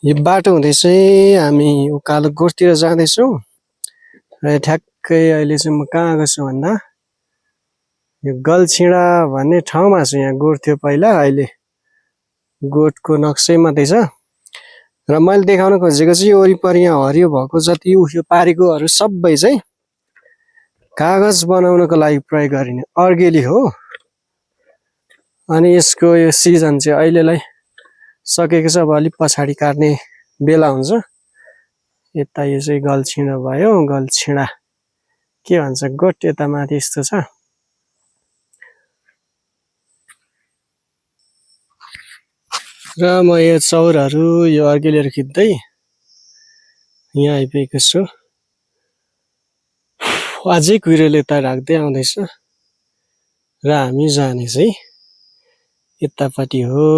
यो बाटो हुँदै चाहिँ हामी उकालो गोठतिर जाँदैछौँ र ठ्याक्कै अहिले चाहिँ म कहाँ गएको छु भन्दा यो गल्छिडा भन्ने ठाउँमा छु। यहाँ गोठ थियो पहिला, अहिले गोठको नक्सै मात्रै छ र मैले देखाउन खोजेको चाहिँ यो वरिपरि यहाँ हरियो भएको जति यो पारेकोहरू सबै चाहिँ कागज बनाउनको लागि प्रयोग गरिने अर्गेली हो। अनि यसको यो सिजन चाहिँ अहिलेलाई सकेको छ, अब अलिक पछाडि काट्ने बेला हुन्छ। यता यो चाहिँ गल्छिडा भयो, गल्छिडा के भन्छ गोठ यता माथि यस्तो छ। र म यो चौरहरू यो अर्गेलीहरू खिच्दै यहाँ आइपुगेको छु। अझै कुहिरोले यता राख्दै आउँदैछ र हामी जाने चाहिँ यतापट्टि हो।